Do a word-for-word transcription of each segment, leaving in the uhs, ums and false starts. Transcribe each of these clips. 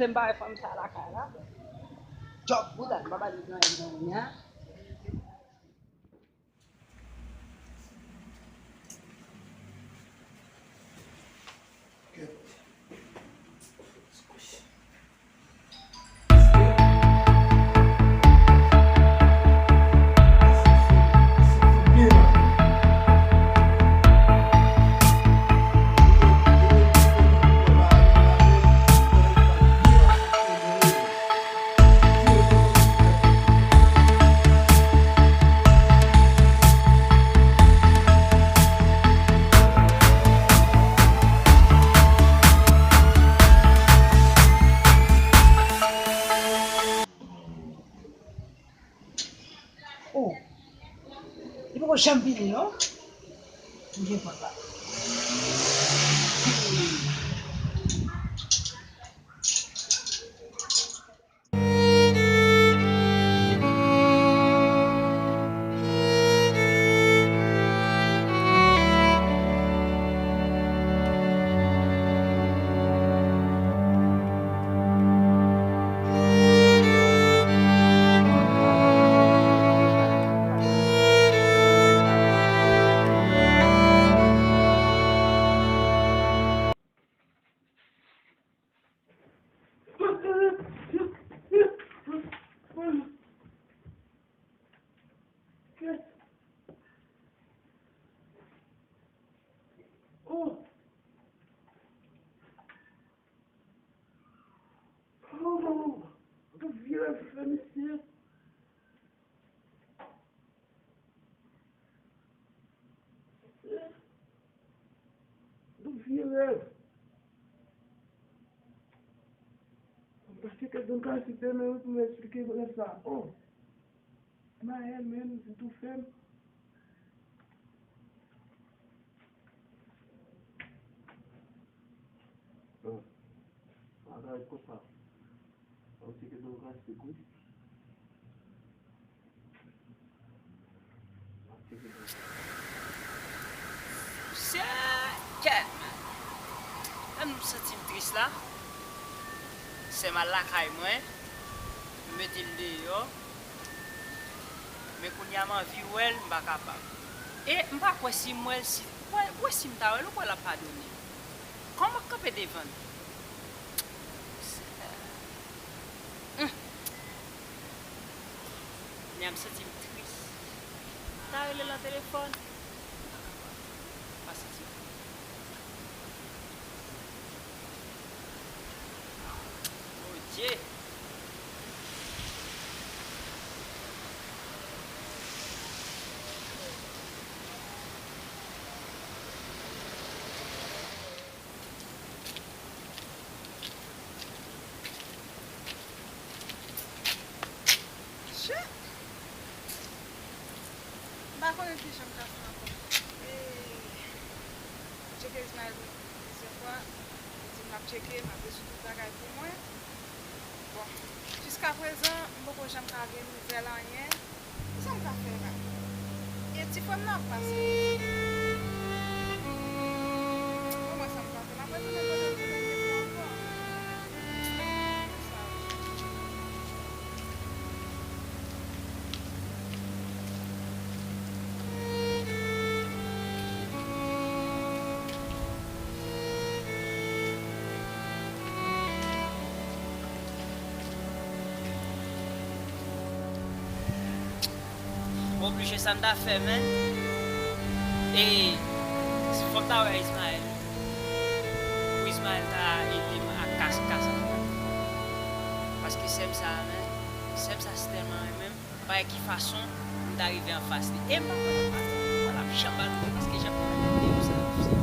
Se m pa wè fanm sa lakay la. Djòb bout a, m pa ba li anyen nan kounye a. Oh, li poko janm vini non. M gen pòt la. Oh! Oh! Gad vye rèv fè misye. Gad vye rèv. Mwen pa tcheke Don Kalsit demen wi pou m esplike rèv sa. Oh! Mael menm, li toufe m. Bon, bagay konsa. Fò m tcheke Don Kalsit wi. Mwen tcheke Don Kalsit. Sèkèt! Lè m santi m tris la, sè m al lakay mwen, m mete l deyò. Men kounye a m anvi wè l, m pa kapab. E m pa kwè si m wè l, si, kwè, kwè si m ta wè l, ou kwè l ap padone m? Kòman m ap kanpe devan l? Senyè. Humm. Kounye a m santi m tris. M ta rele l nan telefòn. M pa santi m tris. Bondye. Shit! M pa konnen kijan m ka fè ankò. Eey. M tcheke Ismaël plizyè fwa. Li di m l ap tcheke, m ap rezoud tout bagay pou mwen. Bon, jiskaprezan, m poko janm ka gen nouvèl anyen. Kisa m ka fè la? E ti frè m nan ap pase. Bon, mwen sa m ka fè. M ap retounen kote m te menm te fè ankò. Sa. Mwen oblije sa m ta fè, men. E, fò m ta wè Ismaël. Pou Ismaël ta ede m ak kas, kas an. Paske sè m sa, men, sè m sa, si tèlman renmen m. Pa gen ki fason pou m ta rive anfas li. E m pa kwè l ap pase, m pa kwè l ap janm al kote, paske jan m wè l deyò sa, se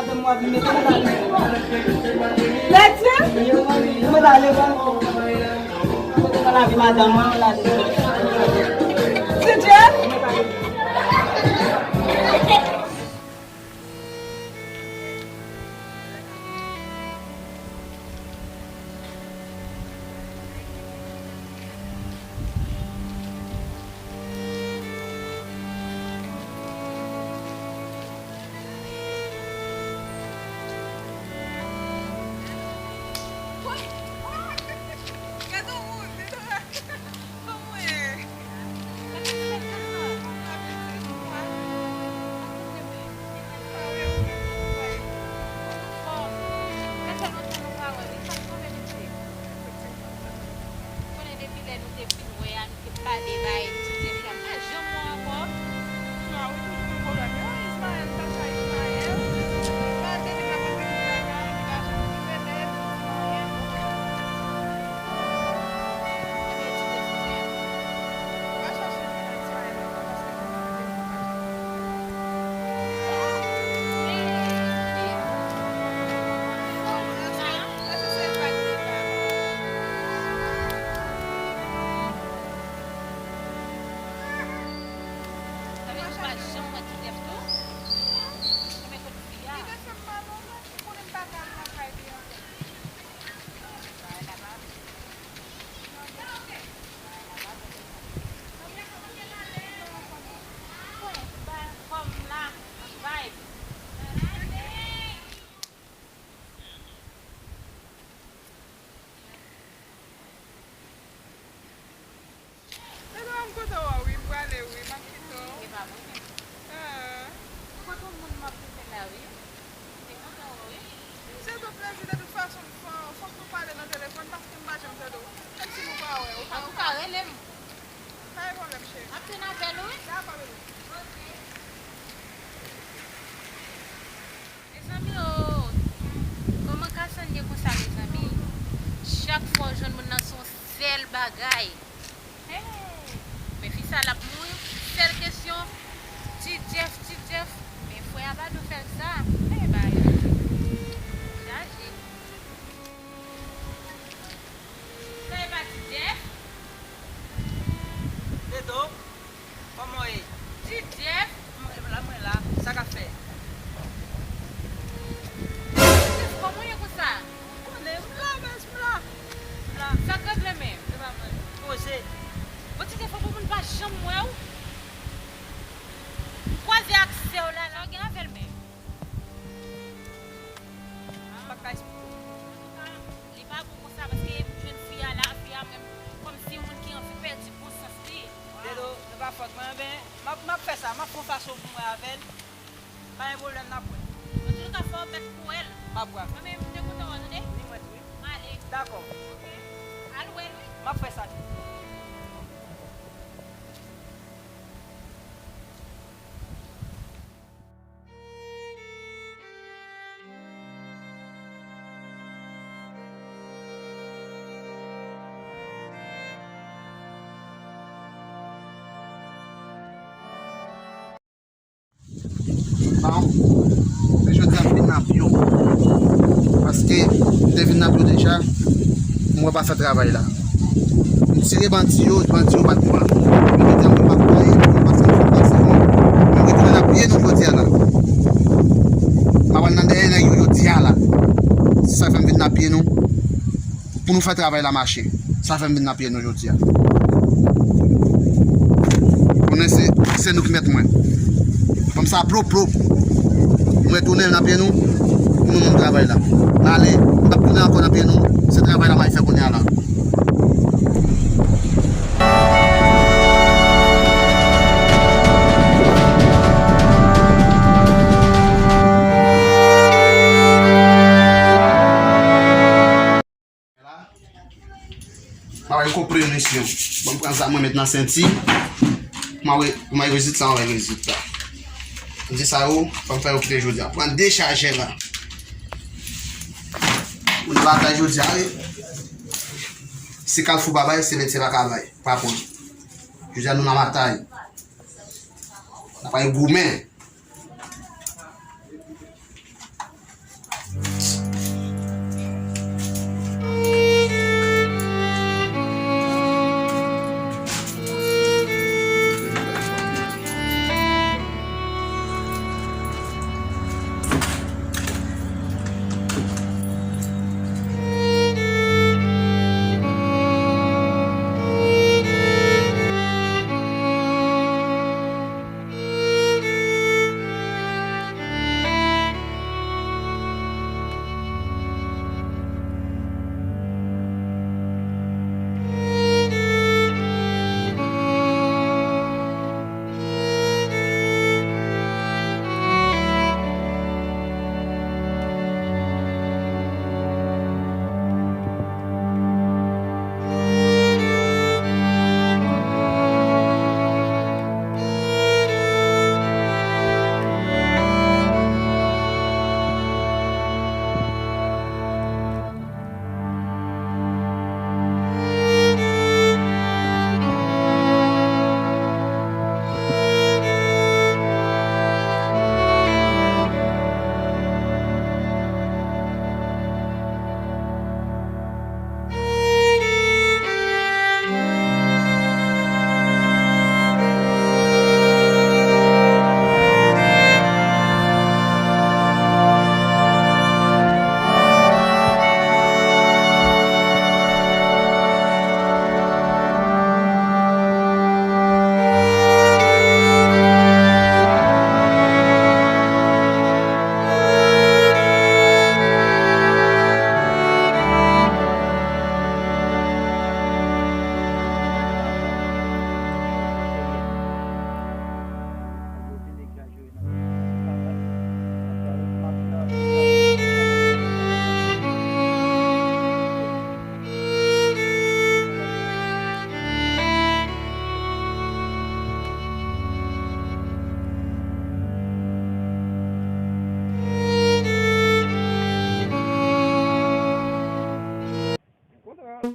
Madanm mwen ap vin mete m nan. Lètye? Mwen ale ban. Kote nan lavi madanm mwen, la. Ti Jeff? Konnen depi lè nou te fin wè a, nou te pale bay Ti Jeff la, m pa janm wè w ankò. Sa wi, toujou menm pwoblèm yo. Ismaël, tata Ismaël. Sa te di m ap antre nan kay la, epi lajan m ki rele, Ismaël. Ebyen, Ti Jeff, ou menm? Ou pa chache vin ak Ismaël ankò, paske nou pa janm. Tande, m kontan wè w wi, m prale wi, m ap kite w. E pa mwen menm. Ah. M kontan moun m ap kite la wi. M te kontan wè w wi. Se tou plezi de tout fason, fò, fòk nou pale nan telefòn paske m pa janm tande w. Menm si nou pa wè, ou pa. Antouka, rele m. Pa gen pwoblèm, cheri. M ap tann apèl ou wi. Dakò, bebe. Ok. Mezanmi o, kòman Kassann ye konsa, mezanmi? Chak fwa w jwenn moun nan, se yon sèl bagay. Hey! Men fi sa l ap mouri, sèl kesyon, Ti Jeff, Ti Jeff. Men frè a pa dwe fè l sa. Hey, bagay. Chaje. Sa e pa Ti Jeff? Dedo, kòman w ye? Ti Jeff? Mwen la, mwen la. Sa k ap fè? Ti Jeff, kòman w ye konsa? Konnen, m la, baz, m la. M la. Sa k regle menm? Se pa mwen. Poze. Bon, Ti Jeff, fò pou moun pa janm wè w. M kwaze ak sè w la, la. Sa w gen avè l menm? M p ap ka esplike w. Antouka, li pa bon konsa, paske m jwenn fi a la, fi a menm, kòmsi yon moun ki anvi pèdi konsans li. Dedo, se pa fòt mwen, ben, m ap, m ap fè sa, m ap fè yon fason pou m wè avè l. Pa gen pwoblèm, n ap wè. Antouka, fò w mèt pou wè l. M ap wè avè l. Mwen menm, m te kontan wè w, tande? Ni mwen tou, wi. M ale. Dakò. Oke. Al wè l, wi. M ap fè sa. Bon, men jodi a m vin nan pye w. Paske m te vin nan pye w deja, m wè w pa fè travay la. M tire bandi yo, bandi yo bat mwen. Men jodi a m wè m ap gaye, m ap fè yon fason. Men m retounen nan pye nou jodi a la. M ap al nan dèyè nèg yo jodi a la. Se sa fè m vin nan pye nou. Pou nou fè travay la mache. Sa fè m vin nan pye nou jodi a. Konnen se, se nou ki mèt mwen. Ban m sa pwòp, pwòp. M retounen nan pye nou. Pou nou menm travay la. M ale, m p ap tounen ankò nan pye nou. Se travay la m al fè kounye a la. M ap wè konprenisyon. Bon, m pran zam mwen met nan senti. M ap wè, m ap wè rezilta, m ap wè rezilta. M di sa yo, fò m fè yo kite jodi a. Pran de chajè la. Moun batay jodi a, wi. Si Kalfou pa bay, se Letye pa ka bay. Pa pran. Jodi a nou nan batay. N ap wè goumen. Aw.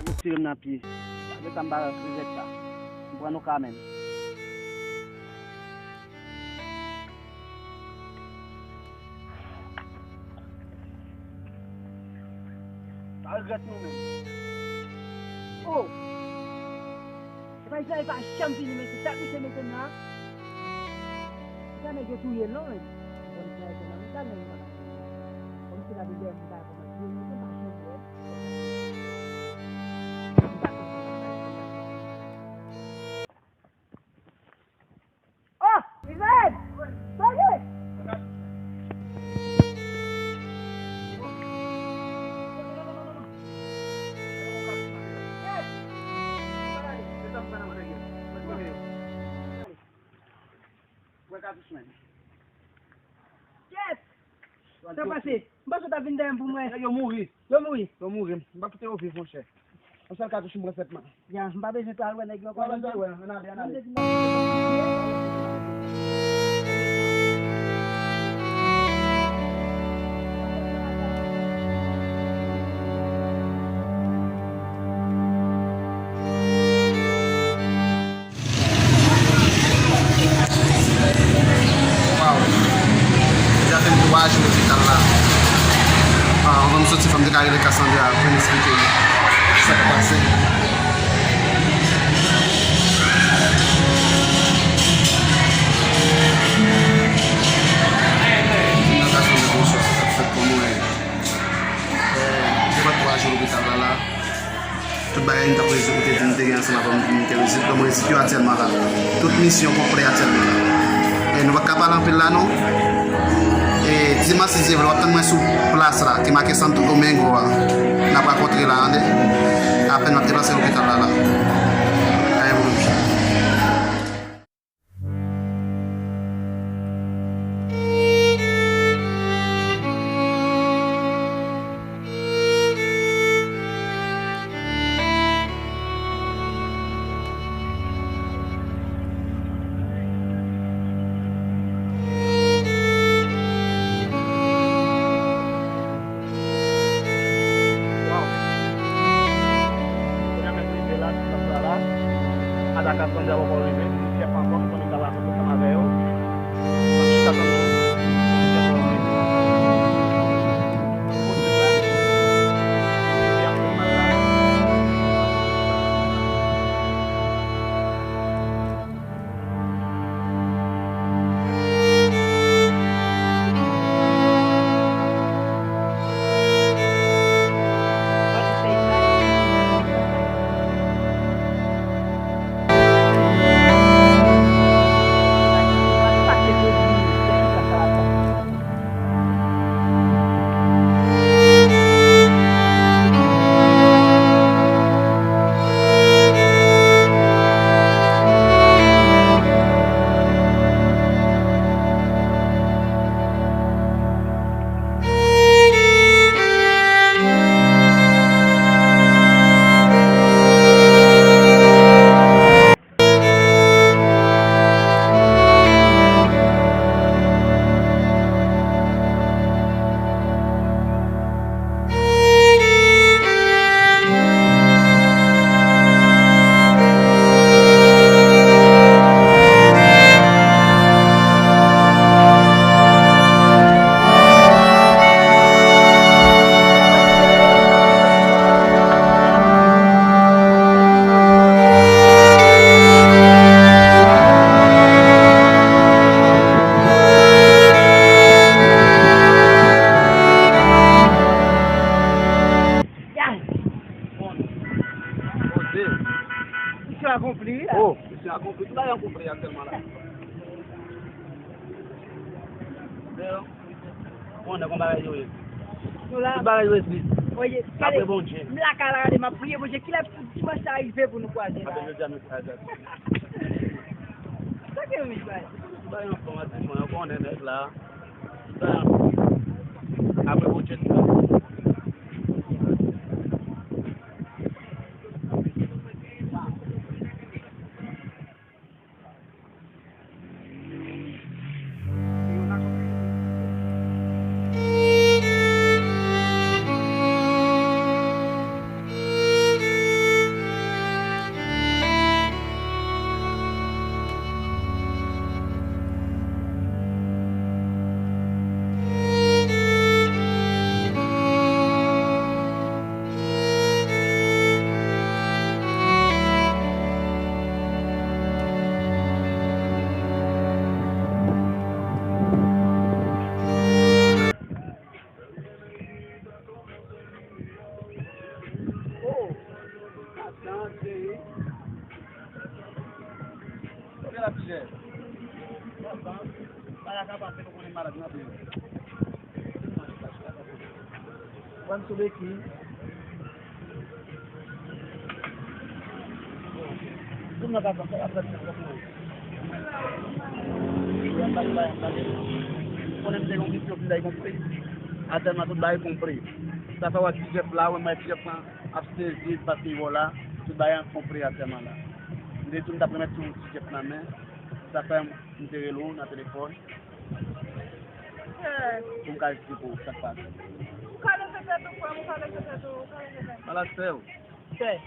Yo tire m nan pye. Sa vle sa m pa regrèt sa. M pran nou kanmenm. Pa regrèt nou menm. Oh! Epa Izrayèl pa janm vini, men se sa k misye mete m la. Sa nèg yo touye l non, men. Bon, Izrayèl te nan mitan nèg yo pa ka touye. Kòmsi la de dèyè m ta kòmanse touye, misye pa janm wè. M pa konprann. Kèt! Sa pase? M panse w t ap vin dèyè m pou mwen. Nèg yo mouri. Yo mouri? Yo mouri. M p ap kite yo viv, monchè. Yon sèl katouch m pran sèt man. Ya, m pa bezwen pral wè nèg yo ankò. Ann ale, ann ale. Waw. Deja fè m twa jou lopital la. Ah, anvan m soti, fò m te ka rele Cassandra pou m esplike l sa k ap pase. Nan Cassandra, bonswa, sa k ap fèt, kòman w ye? Eh, deja twa jou lopital la la. Tout bagay m t ap rezoud, m te di m te gen ansanm avè w, m te rezoud. Donk, mwen rezoud yo aktyèlman la. Tout misyon konplè aktyèlman la. E nou pa t ka pale anpil la, non. E dimanch, si Dye vle, w ap tann mwen sou plas la, ki make Santo Domingo a. N ap rankontre la, tande. Apèn m ap deplase lopital la, la. Ayen pou nou. Waw. Premye mèt rive la, tout sa la. Ada Cassandra poko rive, li chèf ankò, m konnen sa va fèt ansanm avè yo. M ap chita tann yo. Misyon akonpli. Oh, misyon akonpli. Tout bagay akonpli aktyèlman la. Bon, nèg, yon bagay yo ye. Nou la. Tout bagay yo ye. Apre Bondye. M lakay la, gade, m ap priye Bondye. Kilè pou dimanch sa rive pou nou kwaze la? Apre jodi a, nou kwaze. Sa ke yon misye? Tout bagay anfòm, a di mwen, ou konnen nèg la. Tout bagay anfòm. Apre Bondye, tout bagay. Kote la pi chè? Bagay kapab fè nou konnen malad nan peyi. Pran sou beki. Moun nan ka pran, sa ka pran. Konnen m te gen yon kesyon, m te konpli. Atèlman tout bagay konpli. Sa fè w wè Ti Jèf la, wè m wè Ti Jèf lan ap sezi paske yo la, tout bagay an konpli atèlman la. M te di w m t ap remèt tou Ti Jèf nan men. Sa fè m te rele w nan telefòn. Pou m ka eksplike w sa k pase. Ou ka leve tèt ou, frè m, ou ka leve tèt ou, ou ka leve tèt ou. Ala sè w. Sè, m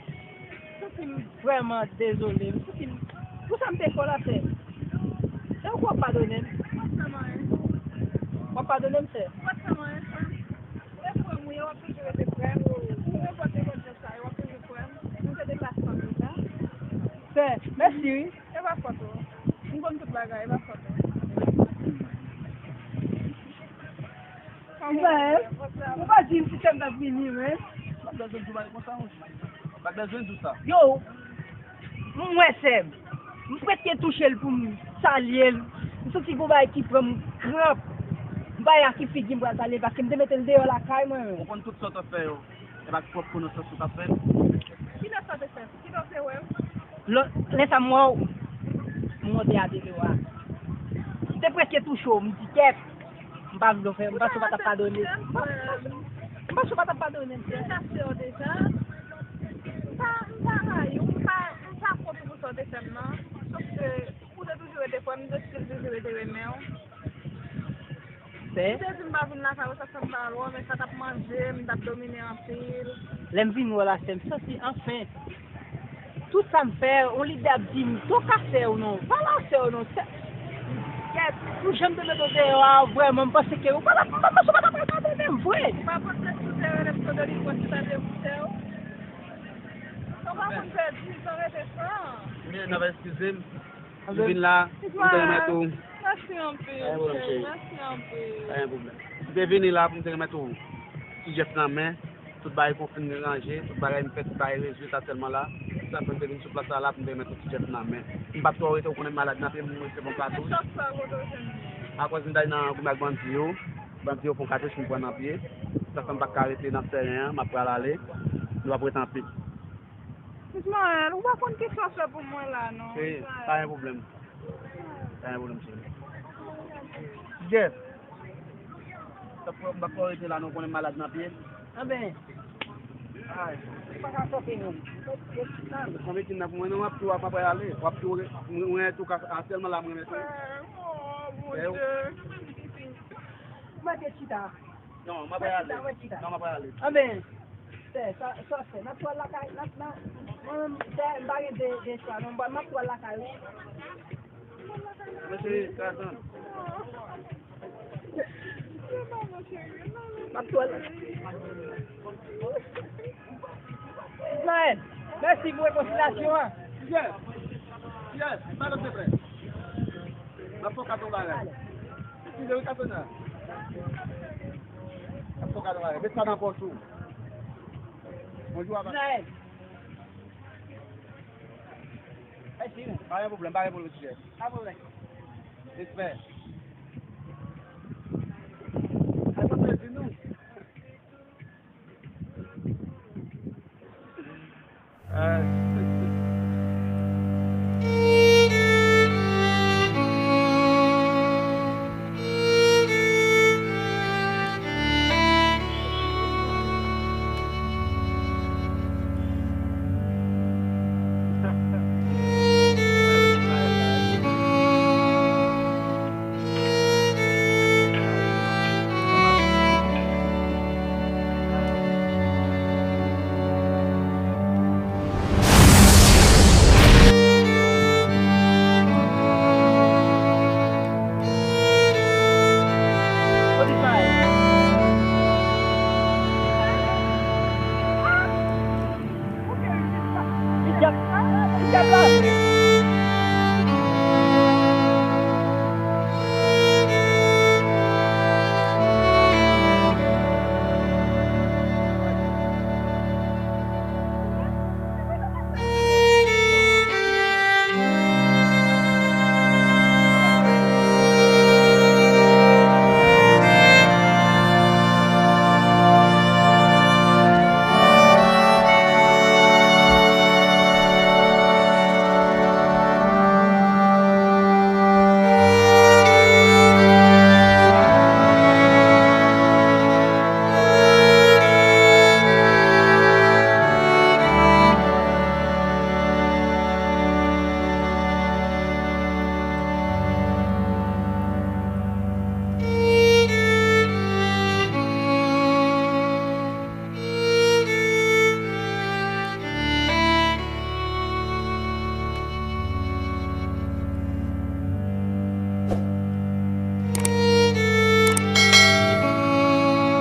santi m vrèman dezole. M santi m, pou sa m te fè w la, sè. E ou kwè w ap padone m? W ap padone m, sè? E frè m ou ye, w ap toujou rete frè m. Pou nenpòt, nenpòt jan sa ye, w ap toujou frè m. Nou se de klas fanmi sa. Sè, mèsi wi. E pa fòt ou. M konn tout bagay, e pa fòt ou. Izaèl, ou pa di m si sè m t ap vini, men. Pa t bezwen di w bagay konsa, monchè. Pa t bezwen di w sa. Yo, m wè sè m. M prèske touche l pou m salye l. M santi gon bagay ki pran m kranp. M pa wè a ki figi m pral salye l, paske m te mete l deyò lakay mwen, men. Ou konn tout sa w t ap fè yo. E pa pwòp konesans ou t ap fè l. Kilè sa w te fè? Kilè w te wè l? Lè, lè sa m wè w, m monte a de deyò a. M te prèske touche w, m di kèt. M pa vle w fè, m panse w pa t ap padone. M panse w pa t ap padone m. M te sè w deja. M pa, m pa rayi w, m pa, m pa kont ou pou sa w te fè m nan. Sòf ke ou te toujou rete frè m, m te still toujou rete renmen w. Sè. M te di m pa vin lakay ou, sa k fè m pa al wè w, men sa t ap manje m, m t ap domine anpil. Lè m vin wè w la, sè, m santi anfen. Tout sa m fè, yon lide ap di m, "To ka sè w non, pa la sè w non, sè." Kèt, pou jan m te mete w deyò a, vrèman, m panse ke ou pa t ap, m pa panse w pa t ap pral padone m vre. M pa panse si w te rele m to delivrans, si ta te pou sè w. Sa w pa konn fè di, sa rete san. Men, n ap eskize m. M vin la pou m te remèt ou. Mèsi anpil, cheri. Mèsi anpil. Pa gen pwoblèm. M te vini la pou m te remèt ou Ti Jèf nan men. Tout bagay konfin ranje, tout bagay m fè, tout bagay rezoud atèlman la. Sa fè m te vin sou plas la, la pou m te remèt ou Ti Jèf nan men. M p ap twò rete, ou konnen m malad nan pye m, mwen se bon katouch. Chak fwa kote w jwenn li? Akoz m t al nan goumen ak bandi yo. Bandi yo fè yon katouch m pran nan pye. Sa fè m pa ka rete nan tèren an, m ap pral ale. Nou ap ret anpil. Ismaël, ou pa konn kisa w fè pou mwen la non. Cheri, pa gen pwoblèm. Pa gen pwoblèm, cheri. Jeff. M pa t fè w rete la non, ou konnen m malad nan pye. Anben. Ay. Ou pa ka chòke non. Konbyen kidnap mwen non, m ap tou, m ap ale. W ap tou, mwen tou ka, sèlman la mwen mete. Oh, mon Dieu. Mete chita. Non, m ap ale. Non, m ap ale. Anben, sè, sa, sa fè. N ap pral lakay, n ap, n ap, mwen menm, sè, m pa gen de, de chwa, non, m ap pral lakay, wi. Mesye, Kazan. M ap pral. Ismaël, mèsi pou rekonsilyasyon an. Yes, yes, pa lòt de prè. M ap fè w kado bagay. Eskize wi, Cassandra. M ap fè w kado bagay. Met sa nan pòch ou. Bonjou, apa. Ismaël. Mèsi, men. Pa gen pwoblèm, pa gen pwoblèm, Ti Jèf. Pa pwoblèm. Respè. Al pase di nou.